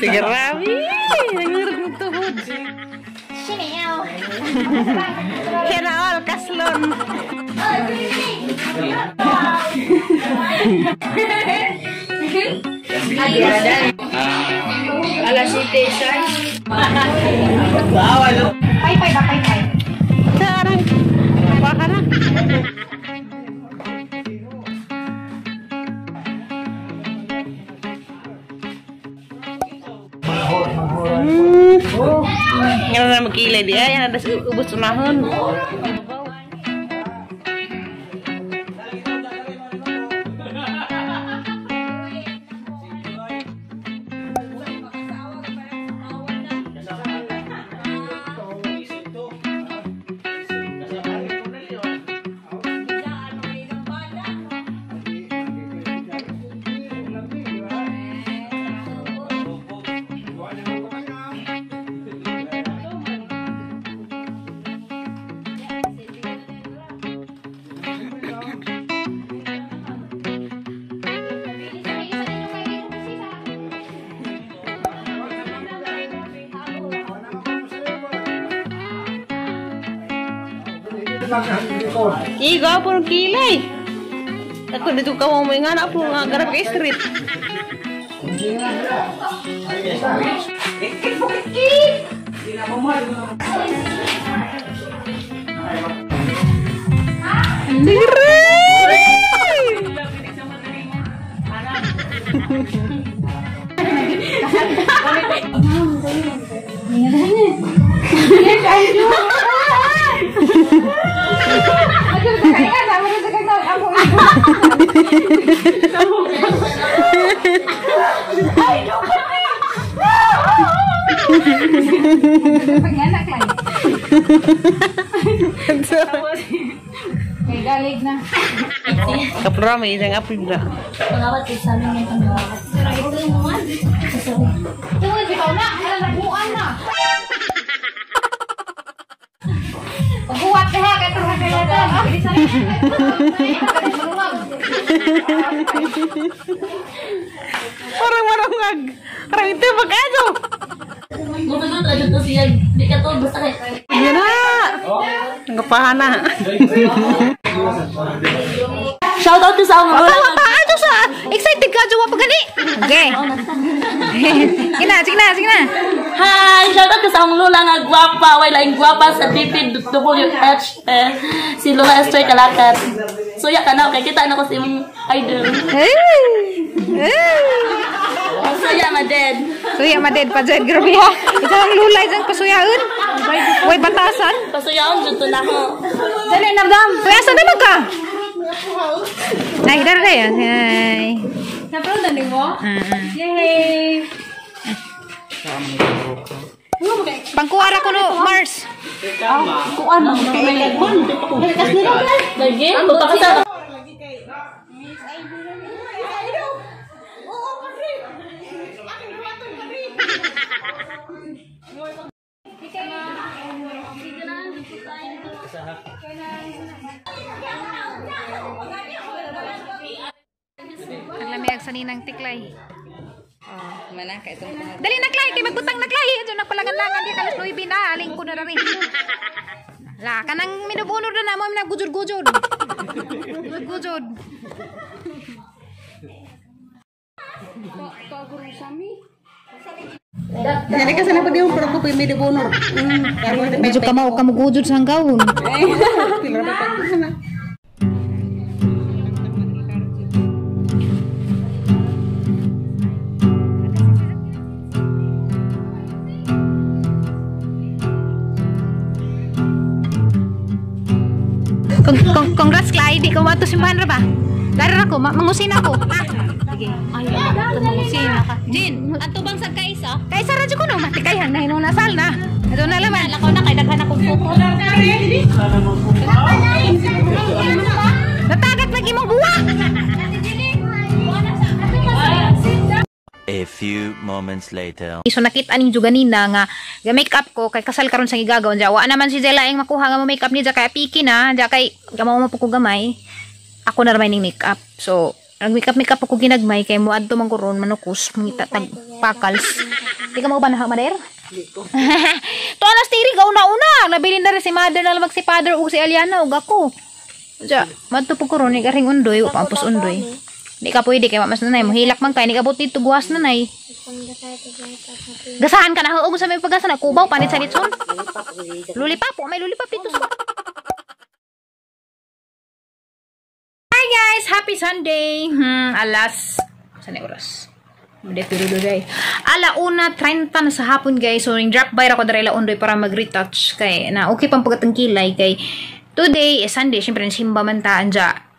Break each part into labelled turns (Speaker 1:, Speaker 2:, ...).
Speaker 1: Sige, Rami. Nangurog ng tuhod. Kinaol, kaslon.
Speaker 2: Alas 7.
Speaker 3: Pay-pay ba, pay-pay?
Speaker 1: Sarang. Baka na. Nga na magkilay di ay, adas ubos unahon. Iga po ng kilay. Ako dito ka mo may nga na po nga garap street.
Speaker 3: Galig na.
Speaker 1: Kaprami isang apil na.
Speaker 4: Pangawat sa amin yung pangawat.
Speaker 3: Tungod bitaw na, nalaguan na. Paghuwat ka ha, kay turha kay tan. Bilisan na.
Speaker 1: Parang marungag. Parang ito pagkado.
Speaker 4: Gumagot agad to siya. Di ka to basta kay.
Speaker 1: Yan na. Ang kapahan na.
Speaker 4: Shout out to sa akong
Speaker 3: Wapa, wapa, ato sa excited ka jowa pagali. Okay. Sige na, sige na, sige na.
Speaker 4: Hi! Shout out to sa akong lola nga gwapa. Way laing gwapa sa DPWH. Eh, si Lola Esther Kalakat. Suya ka na, okay? Kita na ko sa imong idol.
Speaker 3: Eh. Eh.
Speaker 4: Suya, maded.
Speaker 3: Suya maded pa dyan, grabe ha. Ikaw ang lulay dyan pasuyaon. Way batasan.
Speaker 4: Pasuyaon, dyan to na ako.
Speaker 3: Dali na, dam. Suya, saan naman ka? Ay, dara kayo. Ay.
Speaker 2: Naproud na mo? Yay!
Speaker 3: Pangkuara ko no, Mars.
Speaker 2: Kuan mo.
Speaker 4: Lagi? Magpakasama.
Speaker 3: Naglamiag sa ninang tiklay. Oh. Dali na, Klay! Kay magbutang na, Klay! Diyan nagpalagan-langan. Di kalas 9 na. Aling ko na rin. La, kanang minubunod na mo. Nagugudod-gudod. Gudod.
Speaker 1: Jadi kasi na pwede yung pero ko may dibunor.
Speaker 3: Medyo kamaw ka mugudod sa hanggawon. Congrats, Clay. Di ko mato simbahan ra ba? Laro ra ko, mangusin ako. Sige.
Speaker 4: Ay, mangusin ka.
Speaker 3: Jin,
Speaker 4: Ato bang sa kaisa?
Speaker 3: Kaysa radyo ko no, matikay hang na hinunasal na. Ito na laman.
Speaker 4: Lakaw na kay daghan akong kuko.
Speaker 3: Natagat lagi mong buwa.
Speaker 5: A few moments later.
Speaker 3: So nakita ning ganina nga ga make up ko kay kasal karon sa gigagaw ja. Wa naman si Zela ang makuha nga mo make up ni ja kay piki na ja kay gamaw mo po ko gamay. Ako na ramay ning make up. So Nag-makeup makeup ako ginagmay kay moadto man ko ron manukos mangita tag pakals. Di ka mauban ha, Mother? To alas tiri ga una-una. Nabilin na rin si Mother na lamag si Father ug si Aliana ug ako. Diya, madto po ko ron ni karing undoy, pampos undoy. Di ka pwede kay mas nanay mohilak man kay ni kabot dito buwas nanay. Gasahan ka na og sa may pagasa na kubaw panit sa litson. Lulipap, may lulipap dito sa. Hi guys, happy Sunday. Alas saan oras? Ala 1:30 na sa hapon guys. So ning drop by ra ko diri la undoy para mag-retouch kay na okay pang pagatang kilay kay today is Sunday, syempre simba man ta anja.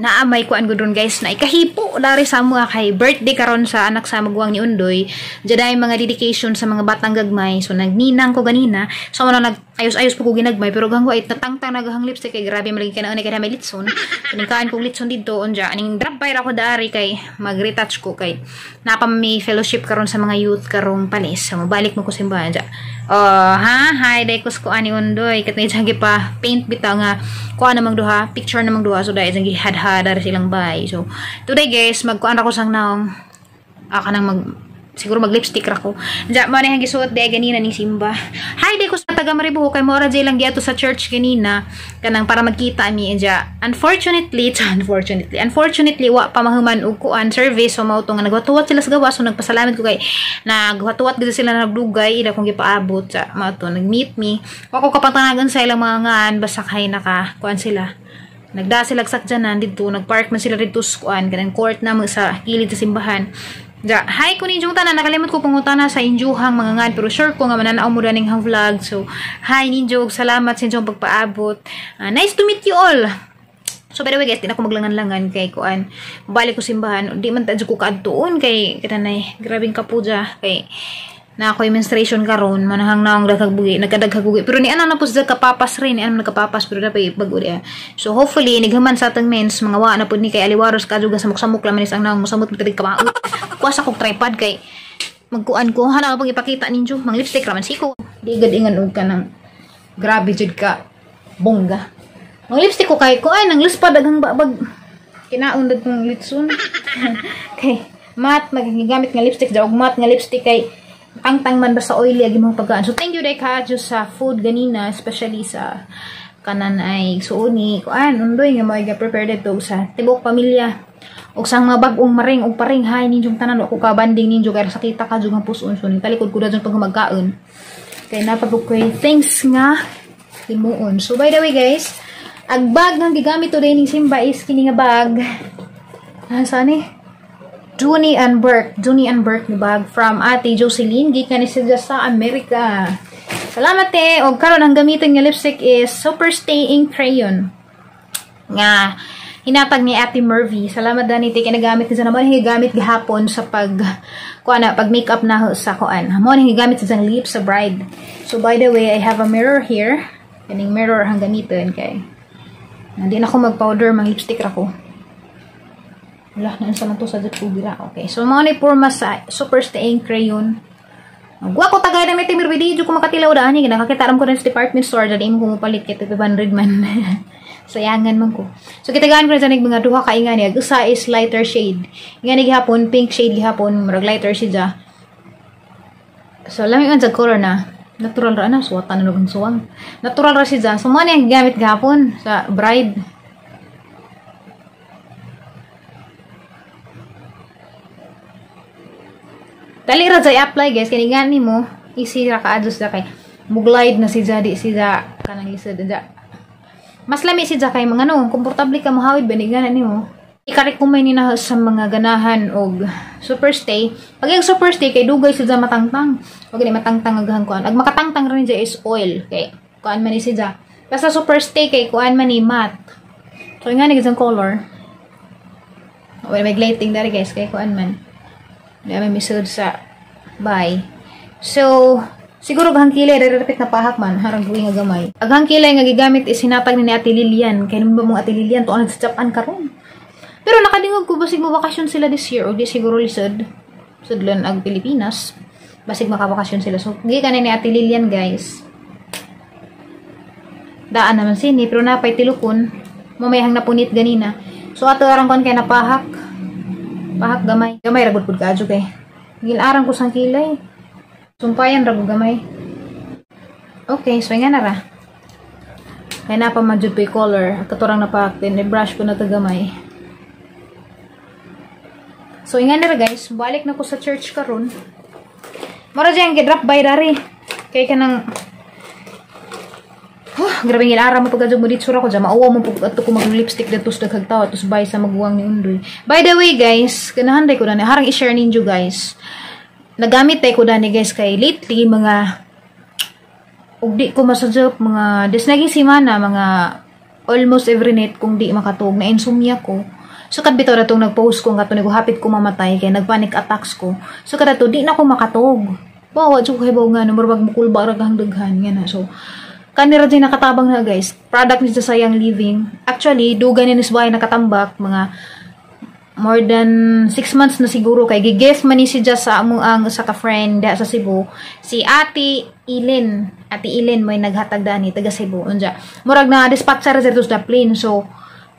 Speaker 3: Naamay kuan gud ron guys na ikahipo dari sa mga kay birthday karon sa anak sa maguwang ni Undoy. Diyan mga dedication sa mga batang gagmay. So nagninang ko ganina. So mo nag ayos-ayos po ko ginagmay pero ganggo ay tatangtang nagahang lipstick kay grabe malagi kay naunay kay may litson. So nagkaan kog litson didto unja aning drop by ra ko dari kay mag-retouch ko kay napa may fellowship karon sa mga youth karong palis. So mobalik mo ko simbahan dya. Oh, ha hi day kus ko ani Undoy katni dyan pa paint bitaw nga kuan namang duha, picture namang duha so dai dyan gihadha dari silang bay. So today guys magkuan ra ko sang naong kanang mag siguro mag lipstick ra ko. Diya mo na gisuot day ganina ning simba. Hi day ko sa taga Maribojoc kay mora jay lang giadto sa church ganina kanang para magkita mi diya. Unfortunately wa pa mahuman og kuan service so mao to nga nagwatuwat sila sa gawas so nagpasalamat ko kay nagwatuwat gid sila nagdugay ila kong gipaabot sa mao to nag-meet me. Wa ko kapatanagan sa ilang mga ngaan basta kay naka kuan sila. Nagda sila sakjanan didto, nagpark man sila didto sa kuan kanang court na sa kilid sa simbahan. Ja, hi ko ninyong tanan, nakalimot ko pangutana sa injuhang mga ngan pero sure ko nga mananaw mo daning hang vlog. So, hi ninyo, salamat sa inyong pagpaabot. Nice to meet you all. So by the way guys, di na ako maglangan-langan kay kuan. Balik ko simbahan, di man ta ko kaadtuon kay kananay, grabing kapuja kay na ako menstruation karon manahang naong daghag bugi, nagkadaghag bugi. Pero ni ana na po sa kapapas rin, ni ana nagkapapas pero dapat bag-o diya. So hopefully nighaman sa atong mens mga wa na pud ni kay aliwaros kadyo sa samok-samok laman is ang naong mosamot mitadig kamaot. Kuha sa kog tripod kay magkuan ko hana pag ipakita ninyo mang lipstick raman siko. Di gad ingan og kanang grabe jud ka bongga. Mang lipstick ko kay kuan ang luspad daghang babag kinaon dad kong litson. Kay matte magigamit nga lipstick da og matte nga lipstick kay tangtang man basta oily agi mong pagkaan. So thank you day ka sa food ganina, especially sa kanan ay suuni kuan undoy nga mo prepare dito sa tibok pamilya. Og sa mga bag-ong maring og paring hay ninyong tanan ako ka banding ninyo kay sakita ka jud ang puson so ning talikod ko dayon pag magkaon. Kay napabuk koy thanks nga himuon. So by the way guys, ang bag nga gigamit today ning simba is kini nga bag. Saan ni? Junie and Burke. Junie and Burke ni bag from Ate Jocelyn. Gikan ni siya sa Amerika. Salamat eh. Og karon ang gamitin nga lipstick is Super Staying Crayon. Nga hinatag ni Ate Mervy. Salamat dani te kay nagamit ni sa naman gigamit gihapon sa pag kuan na pag makeup na sa kuan. Mo ni gigamit sa lips sa bride. So by the way, I have a mirror here. Kaning mirror ang gamiton kay hindi na ako mag-powder, mang lipstick ra ko. Wala, naansa man to sa dyan. Okay. So, mga ni forma sa Super Staying Crayon. Gwa ko tagay na may timir video ko makatilaw daan. Nakakita ko rin sa department store. Dali mo kumupalit kay 500 man. Sayangan man ko. So, kitagaan ko na sa mga duha ka ingani. Usa is lighter shade. Ingani gihapon, pink shade gihapon. Murag lighter shade ah. So, lami man sa color na. Natural ra na. Suwatan na ang suwang. Natural ra siya. So, mga ni gamit gihapon sa bride. Dali ra jay apply guys kani gani mo easy ra ka adjust kay muglide na si jadi siya kanang lisod da. Mas lami si kay mga no komportable ka mohawid ba ni gana nimo. Ika-recommend ni na sa mga ganahan og super stay. Pag yung super stay kay dugay siya matangtang. Wag ni matangtang aghang kuan. Ag makatangtang rin siya is oil kay kuan man ni siya. Basta super stay kay kuan man ni matte. So nga ni isang color. Wala may lighting dari guys kay kuan man. Di may misod sa bye. So, siguro aghang kilay darapit na pahak man harang buhi nga gamay. Aghang kilay nga gigamit is hinatag ni Ate Lilian. Kay ba mong Ate Lilian tuon sa Japan karon. Pero nakadingog ko basig mo bakasyon sila this year o di siguro lisod. Sudlon ag Pilipinas. Basig makabakasyon sila. So, gikan ni Ate Lilian guys. Daan naman sini pero napay tilukon. Mamayahang napunit ganina. So ato arang kon kay napahak. Pahak gamay. Gamay ra gud pud kaadyo kay gilaran ko sang kilay. Sumpayan ra gud gamay. Okay, so nga na ra. Kay na pa man jud color. Katurang na pak then i-brush ko na to gamay. So nga na ra guys, balik na ko sa church karon. Mura dyan, gi-drop by dari. Kay kanang grabe ngilara mo pagka mo dito ko dyan. Mauwa mo pag ato ko mag-lipstick dito sa daghag tawa tos bay sa maguwang ni Undoy. By the way guys, ganahan ko dani harang i-share ninyo guys. Nagamit tay ko dani guys kay lately mga ug di ko masadyop mga des naging simana mga almost every night kung di makatuog na insomnia ko. So kadbitaw na tong nag-post ko nga to ko hapit ko mamatay kay nag-panic attacks ko. So kadto di na ko makatuog. Wa jud ko hibaw nga no murag mukulba ra kahang daghan nga na. So kanira din nakatabang na guys. Product ni sa Young Living. Actually, duga ni nisbay nakatambak mga more than 6 months na siguro kay gi-gift man ni siya sa among ang sa ka friend sa Cebu. Si Ate Ilin. Ate Ilin may naghatag dani taga Cebu. Unja. Murag na dispatcher sa sa plane. So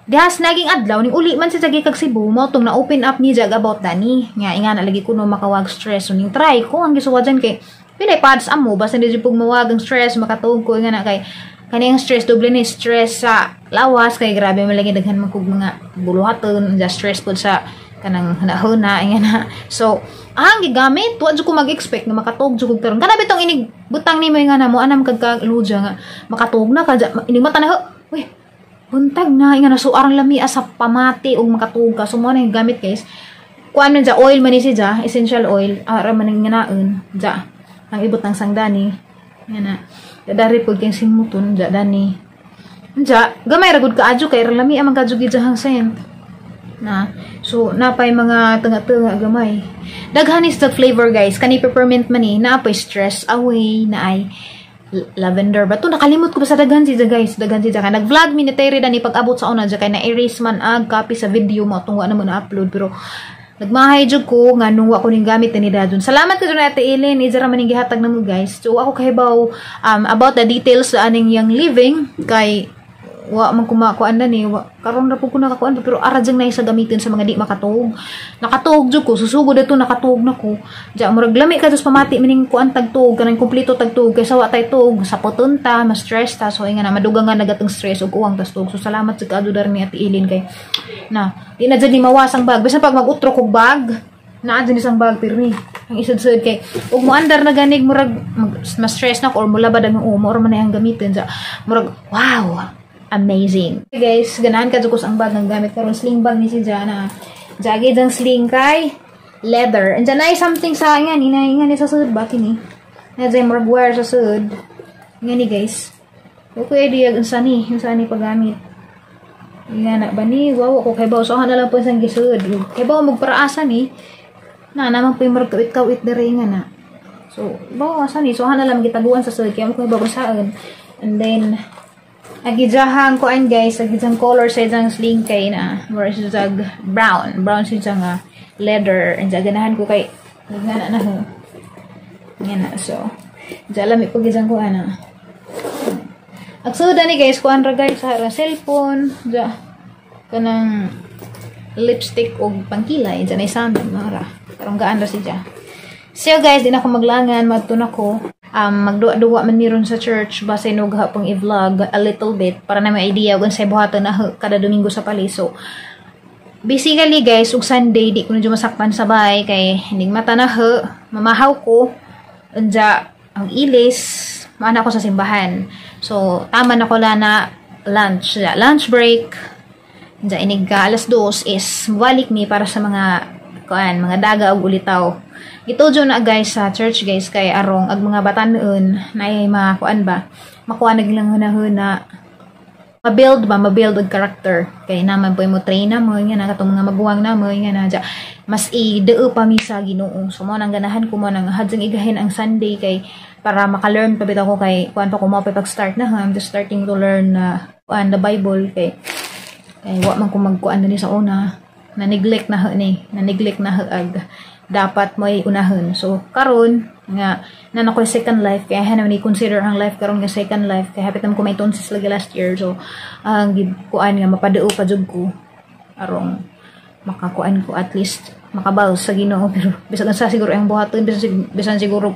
Speaker 3: dihas naging adlaw ning uli man si jagi kag Cebu mo tong na open up ni jag about dani. Nga ingana lagi kuno makawag stress. So ning try ko ang gisuwa dyan kay pinay pads amo basta hindi jud mawag ang stress makatuog ko nga na kay kaning stress doble ni stress sa lawas kay grabe man lagi daghan man kog mga buluhaton just stress pud sa kanang hunahuna nga na. So ang gigamit wa jud ko mag-expect nga makatuog jud kog karon kana bitong inig butang nimo nga na mo anam kag kaludya nga makatuog na ka inig mata na uy buntag na nga na. So arang lami sa pamati og makatuog ka. So mo na gamit guys, kuan man ja oil man ni siya, essential oil ara man nga naon ja ang ibot ng sangdani nga na dari pud kay simuton ja dani ja gamay ra gud kaadyo kay lami amang kadyo gid hang scent na. So napay mga tunga-tunga gamay daghan is the flavor guys. Kani peppermint man ni naapay stress away na ay lavender ba to nakalimot ko ba sa daghan siya guys. Daghan siya kay nag-vlog mi ni Terry dani pag-abot sa una ja kay na-erase man ag copy sa video mo tungwa na mo na-upload pero nagmahay jud ko nga nung wa ko ning gamit ni dadon. Salamat kayo na Ate Ellen, ijara man ning gihatag namo guys. So ako kahibaw about the details sa aning Young Living kay wa man kumakuan na ni karon ra pud ko nakakuan pero ara jang nay sa gamitin sa mga di makatuog. Nakatuog jud ko, susugod adto nakatuog na ko. Ja murag lami ka dos pamati mining kuan tagtuog kanang kumpleto tagtuog kay sa wa tay tuog sapoton ta, mas stress ta. So inga na madugang nga nagatong stress ug uwang tas tuog. So salamat sa kaadto dar ni Ate Ellen kay na di na jud ni mawas ang bag. Bisan pag mag-utro kog bag, naa jud isang bag pirmi ang isud-sud kay ug moandar na ganig murag ma-stress na ko or mulabad ang umo or man ang gamitin sa murag wow, amazing. Okay guys, ganahan ka jud ko sa ang bag ang gamit karon, sling bag ni si Jana. Jagi dang sling kay leather. And dyan ay something sa nga ni na nga ni sa sud ba kini. Na dyan murag wire sa sud. Nga ni guys. Okay idea unsa ni paggamit. Nga na ba ni wow ko kay baw so na lang po sang gisud. Kay baw magparaasa ni. Na naman po yung murag kawit-kawit dere nga na. So, baw asa ni so na lang gitaguan sa sud kay mo kay baw saan. And then agijahang kuan guys, agijang color sa ijang sling kay na more siya brown. Brown siya nga leather. And ganahan ko kay nga na ho. Nga na so. Diyan lami pag ijang kuan na. Agsuda ni guys, kuan ra guys sa cellphone, ja kanang lipstick og pangkilay diyan ay sa amin mara. Karong gaan ra siya. So guys, di na ako maglangan, madto na ko. Magduwa-duwa man miron sa church basta inugha pang i-vlog a little bit para na may idea kung sa buhaton na kada Domingo sa pali. So basically guys, ug Sunday di ko na masakpan sa bahay kay hining mata na ho, mamahaw ko unja ang ilis, maana ko sa simbahan. So tama na ko la na lunch, lunch break. Unja inig ka 2:00 is balik mi para sa mga kuan, mga daga og ulitaw. Gitudyo na guys sa church guys kay arong ag mga batanon na ay makuan ba, makuha na gilang hunahuna, ma-build ba, ma-build og character kay naman po mo train na mo nga na katong mga maguwang na mo nga na dya, mas i-deo pa mi sa Ginoo. So mo nang ganahan ko mo nang hadyang igahin ang Sunday kay para maka-learn pa bitaw ko kay kuan pa ko mo pa pag-start na, I'm just starting to learn na kuan the Bible kay kay wa man ko magkuan ni sa una, na neglect na ni, na neglect na ag dapat may unahon. So karon nga na ako second life kaya naman i-consider ang life karon nga second life kay hapit naman ko may tonsis lagi last year. So ang kuan nga mapadao pa jud ko arong makakuan ko at least makabalos sa Ginoo pero bisan sa siguro ang buhaton, bisan siguro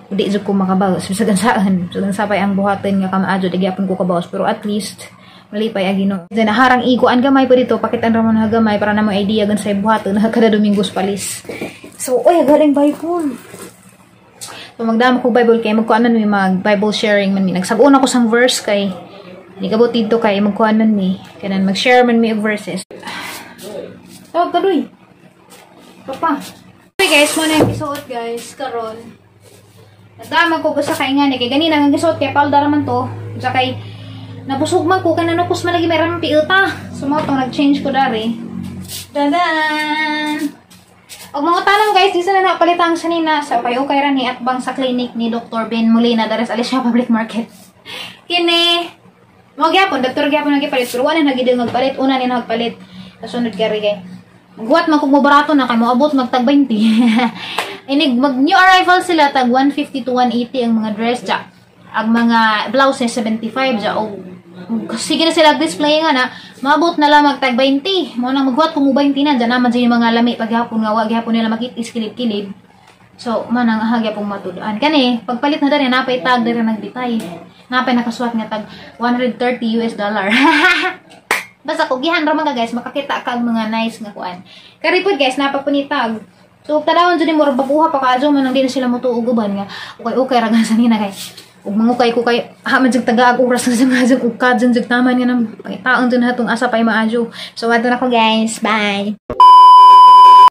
Speaker 3: di jud ko makabalos bisan saan, bisan sa pay ang buhaton nga kamaadyo di gyapon ko kabalos, pero at least malipay ang Ginoo. Then harang iguan gamay pa dito, pakitan ra mo na gamay para na mo idea gan sa buhaton na kada Domingo palis. So oy, galing Bible. So magdamo ko Bible kay magkuan man mi, mag Bible sharing man mi. Nagsag-on ako sang verse kay di kabot dito kay magkuan man mi. Kanan mag-share man mi og verses. Tawag ka doy. Papa. Okay guys, mo na yung isuot guys karon. Nagdama ko sa kaingan kay ganina nga gisuot kay palda ra man to. Sa kay nabusog man ko kay nanukos man lagi meron piuta. So mo tong nag-change ko dari. Dadan. Og mga tanong guys, di sana napalitang sanina sa ukay-ukay ra ni atbang sa clinic ni Dr. Ben Molina dara sa Alicia Public Market. Kini mo gyapon, doktor gyapon nagipalit pero wala na gid magpalit, una ni nagpalit. Kasunod kari kay maghuwat man kung mo barato na kay moabot magtag 20. Inig mag new arrival sila tag 150 to 180 ang mga dress ja. Ang mga blouse 75 ja og sige na sila display nga na maabot na lang magtag 20. Mo nang maghuwat kung mo 20 na dyan naman dyan yung mga lami paghapon nga wa gyapon nila makitis kilid-kilid. So man ang ahag gyapon matud-an kani pagpalit na diri napay tag diri nagbitay. Napay nakasuwat nga tag $130 US. Basta kung gihan ra man ka guys makakita ka og mga nice nga kuan. Kari pud guys napapunitag. So tanawon jud ni murag baguha pa kaadyo man nang di na sila motuog uban nga ukay-ukay ra gan sanina kay ug mangukay ko kay ha man jud taga oras na jud jud ukad jud jud taman nga nang pangitaon jud hatong asa pay maadyo. So adto na ko guys. Bye.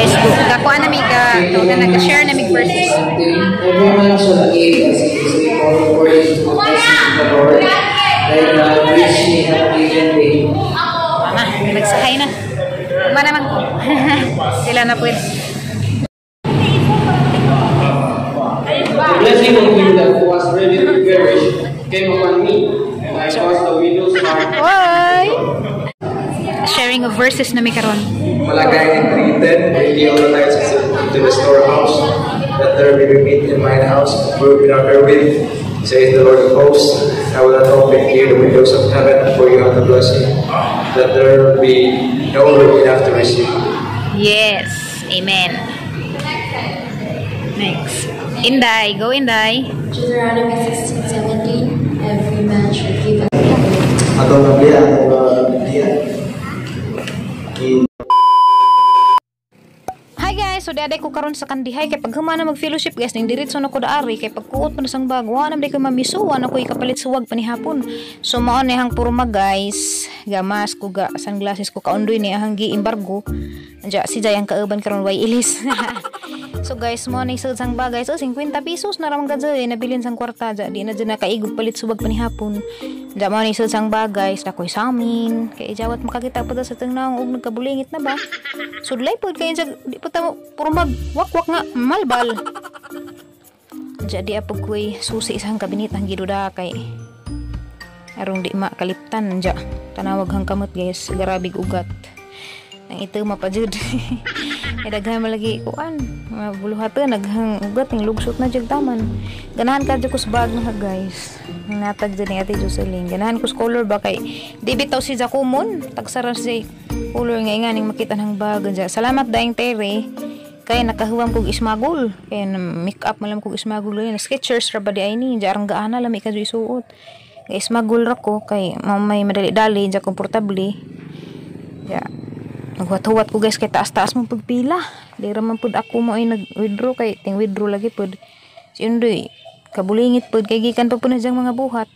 Speaker 3: Guys, kakuan na mi ka to na nag-share na mig verses.
Speaker 6: Every man shall give as he is able according to the blessing of the Lord, thy God which he hath given thee.
Speaker 3: Mama, nagsakay na. Uma naman ko. Sila na pwede.
Speaker 6: The blessing of him that was ready to perish came upon me, and I caused the widow's heart.
Speaker 3: Hoy! Sharing of verses na may karon.
Speaker 6: Malachi 3:10, bring ye all the tithes into the storehouse, that there may be meat in mine house, prove me not herewith, saith the Lord of hosts. I will not open here the windows of heaven for you out the blessing, that there be no room enough to receive.
Speaker 3: Yes. Amen. Next. Inday. Go, Inday.
Speaker 2: Deuteronomy 16:17, every man should give a
Speaker 6: Atong Biblia, atong Biblia.
Speaker 3: Hi guys, so diaday ko karon sa Kandihay kay paghuman na mag-fellowship guys ning diretso na ko daari kay pagkuot man sang bag, wa na ko mamiso, wa na ko ikapalit suwag panihapon. So mao ni hang puro mag guys, gamas ko ga sunglasses ko kaundoy ni ahang gi-embargo. Anja si Jay ang kauban karon way ilis. So guys, mo ni sa sang bagay so 50 pesos na ramang gadyo nabilin sang kwarta ja di na dyan nakaigog palit suwag panihapon. Anja mo ni sa sang bagay sa koy samin kay jawat makakita pa sa tengnaong og nagkabulingit na ba. Sudlay pod kay di pa ta puro mag wakwak nga malbal. Anja di apog koy susi isang kabinet ang giduda kay arong di makaliptan. Anja tanawag hang kamot guys, garabig ugat. Ang ito mapajud. Ay daghan malagi kuan, mabuluhatan naghang ugat ning lugsot na jud taman. Ganahan ka jud ko sa bag na guys. Natag jud ni Ate Jocelyn. Ganahan ko sa color ba kay di bitaw si Jacomon, tagsara si color nga inganing makita ng bag dyan. Salamat daing Tere. Kay nakahuwam kog ismagol. Kay make up man lang kog ismagol yun. Skechers ra ba di ay ni jarang gaana lami ka jud isuot. Kay ismagol ra ko kay mamay madali-dali dya komportable. Ya. Naghuwat-huwat ko guys kay taas-taas mong pagpila. Di ra man pud ako mo ay nag-withdraw kay ting withdraw lagi pud. Si Undoy kabulingit pud kay gikan pa pud na diyang mga buhat.